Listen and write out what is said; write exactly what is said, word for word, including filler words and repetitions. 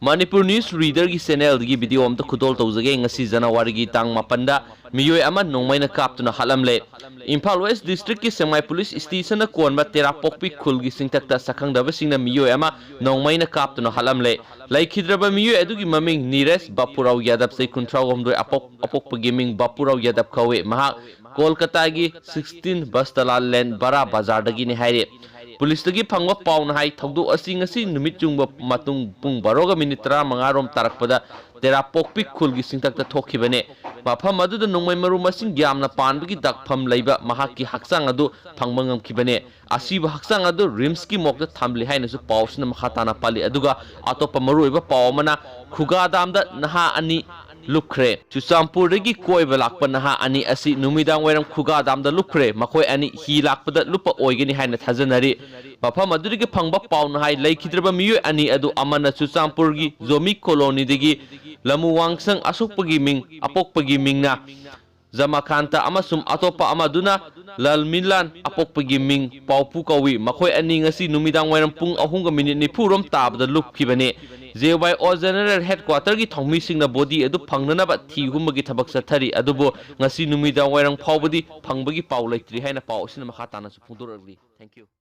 Manipur news ꯔꯤꯗꯔꯒꯤ ꯆꯦꯅꯦꯜꯗꯒꯤ video ꯑꯝꯇ ꯈꯨꯗꯣꯜ ꯇꯧꯖꯒꯦ꯫ ꯉꯁꯤ ꯖꯅꯋꯥꯔꯤꯒꯤ ꯇꯥꯡ ꯃꯥꯄꯟꯗ ꯃꯤꯑꯣꯏ ꯑꯃ ꯅꯣꯡꯃꯩꯅ ꯀꯥꯞꯇꯨꯅ ꯍꯥꯠꯂꯝꯂꯦ꯫ ꯏꯝꯐꯥꯜ ꯋꯦꯁ ꯗꯤꯁꯇ꯭ꯔꯤꯛꯀꯤ ꯁꯦꯛꯃꯥꯏ ꯄꯨꯂꯤꯁ ꯁ꯭ꯇꯦꯁꯟꯅ ꯀꯣꯟꯕ ꯇꯦꯔꯥꯄꯣꯛꯄꯤ ꯈꯨꯜꯒꯤ ꯆꯤꯡꯊꯛꯇ ꯁꯛꯈꯪꯗꯕꯁꯤꯡꯅ ꯃꯤꯑꯣꯏ ꯑꯃ ꯅꯣꯡꯃꯩꯅ ꯀꯥꯞꯇꯨꯅ ꯍꯥꯠꯂꯝꯂꯦ꯫ ꯂꯩꯈꯤꯗ꯭ꯔꯕ ꯃꯤꯑꯣꯏ ꯑꯗꯨꯒꯤ ꯃꯃꯤꯡ ꯅꯤꯔꯦꯁ ꯕꯥꯄꯨꯔꯥꯎ ꯌꯥꯗꯕ, ꯆꯍꯤ ꯀꯨꯟꯊ꯭ꯔꯥ ꯍꯨꯝꯗꯣꯏ, ꯑꯄꯣꯛ-, ꯑꯄꯣꯛꯄꯒꯤ ꯃꯤꯡ ꯕꯥꯄꯨꯔꯥꯎ ꯌꯥꯗꯕ ꯀꯧꯏ꯫ ꯃꯍꯥꯛ ꯀꯣꯜꯀꯇꯥꯒꯤ ꯁꯤꯛꯁꯇꯤꯟ ꯕꯁꯇꯂꯥ ꯂꯦꯟ ꯕꯔꯥ ꯕꯖꯥꯔꯗꯒꯤꯅꯤ ꯍꯥꯏꯔꯤ꯫ ꯄꯨꯂꯤꯁꯇꯒꯤ ꯐꯪꯕ ꯄꯥꯎꯅ ꯍꯥꯏ, ꯊꯧꯗꯣꯛ ꯑꯁꯤ ꯉꯁꯤ ꯅꯨꯃꯤꯠ ꯌꯨꯡꯕ ꯃꯇꯨꯡ ꯄꯨꯡ ꯕꯥꯔꯣꯒ ꯃꯤꯅꯤꯠ ꯇꯔꯥꯃꯉꯥ ꯔꯣꯝ ꯇꯥꯔꯛꯄꯗ ꯇꯦꯔꯥꯄꯣꯛꯄꯤ ꯈꯨꯜꯒꯤ ꯆꯤꯡꯊꯛꯇ ꯊꯣꯛꯈꯤꯕꯅꯦ꯫ ꯃꯐꯝ ꯑꯗꯨꯗ ꯅꯣꯡꯃꯩ ꯃꯔꯨ ꯃꯁꯤꯡ ꯌꯥꯝꯅ ꯄꯥꯟꯕꯒꯤ ꯗꯥꯛꯐꯝ ꯂꯩꯕ ꯃꯍꯥꯛꯀꯤ ꯍꯛꯆꯥꯡ ꯑꯗꯨ ꯐꯪꯕ ꯉꯝꯈꯤꯕꯅꯦ꯫ ꯑꯁꯤꯕ ꯍꯛꯆꯥꯡ ꯑꯗꯨ ꯔꯤꯝꯁꯀꯤ ꯃꯣꯔꯒꯇ ꯊꯝꯂꯤ ꯍꯥꯏꯅꯁꯨ ꯄꯥꯎꯁꯤꯅ ꯃꯈꯥ ꯇꯥꯅ ꯄꯜꯂꯤ꯫ ꯑꯗꯨꯒ ꯑꯇꯣꯞꯄ ꯃꯔꯨꯑꯣꯏꯕ ꯄꯥꯎ ꯑꯃꯅ, ꯈꯨꯒꯥ ꯗꯥꯝꯗ ꯅꯍꯥ ꯑꯅꯤ ꯂꯨꯞꯈ꯭ꯔꯦ꯫ ꯆꯨꯔꯆꯥꯟꯄꯨꯔꯗꯒꯤ ꯀꯣꯏꯕ ꯂꯥꯛꯄ ꯅꯍꯥ ꯑꯅꯤ ꯑꯁꯤ ꯅꯨꯃꯤꯗꯥꯡ ꯋꯥꯏꯔꯝ ꯈꯨꯒꯥ ꯗꯥꯝꯗ ꯂꯨꯞꯈ꯭ꯔꯦ꯫ ꯃꯈꯣꯏ ꯑꯅꯤ ꯍꯤ ꯂꯥꯛꯄꯗ ꯂꯨꯞꯄ ꯑꯣꯏꯒꯅꯤ ꯍꯥꯏꯅ ꯊꯥꯖꯅꯔꯤ꯫ ꯃꯐꯝ ꯑꯗꯨꯗꯒꯤ ꯐꯪꯕ ꯄꯥꯎꯅ ꯍꯥꯏ, ꯂꯩꯈꯤꯗ꯭ꯔꯕ ꯃꯤꯑꯣꯏ ꯑꯅꯤ ꯑꯗꯨ ꯑꯃꯅ ꯆꯨꯔꯆꯥꯟꯄꯨꯔꯒꯤ ꯖꯣꯃꯤ ꯀꯣꯂꯣꯅꯤꯗꯒꯤ ꯂꯃꯨꯋꯥꯡꯁꯪ ꯑꯁꯣꯛꯄꯒꯤ ꯃꯤꯡ, ꯑꯄꯣꯛꯄꯒꯤ ꯃꯤꯡꯅ ꯖꯃꯥꯀꯥꯟꯇ ꯑꯃꯁꯨꯡ ꯑꯇꯣꯞꯄ ꯑꯃꯗꯨꯅ ꯂꯜꯃꯤꯂꯥꯟ, ꯑꯄꯣꯛꯄꯒꯤ ꯃꯤꯡ ꯄꯥꯎꯄꯨ ꯀꯧꯏ꯫ ꯃꯈꯣꯏ ꯑꯅꯤ ꯉꯁꯤ ꯅꯨꯃꯤꯗꯥꯡ ꯋꯥꯏꯔꯝ ꯄꯨꯡ ꯑꯍꯨꯝꯒ ꯃꯤꯅꯤꯠ ꯅꯤꯐꯨ ꯔꯣꯝ ꯇꯥꯕꯗ ꯂꯨꯞꯈꯤꯕꯅꯤ꯫ ꯖꯦ ꯋꯥꯏ ꯑꯣ ꯖꯦꯅꯔꯦꯜ ꯍꯦꯗꯀ꯭ꯋꯥꯇꯔꯒꯤ ꯊꯧꯃꯤꯁꯤꯡꯅ ꯕꯣꯗꯤ ꯑꯗꯨ ꯐꯪꯅꯅꯕ ꯊꯤ ꯍꯨꯝꯕꯒꯤ ꯊꯕꯛ ꯆꯠꯊꯔꯤ꯫ ꯑꯗꯨꯕꯨ ꯉꯁꯤ ꯅꯨꯃꯤꯗꯥꯡ ꯋꯥꯏꯔꯝ ꯐꯥꯎꯕꯗꯤ ꯐꯪꯕꯒꯤ ꯄꯥꯎ ꯂꯩꯇ꯭ꯔꯤ ꯍꯥꯏꯅ ꯄꯥꯎ ꯑꯁꯤꯅ ꯃꯈꯥ ꯇꯥꯅꯁꯨ ꯐꯣꯡꯗꯣꯔꯛꯂꯤ꯫ Thank you꯫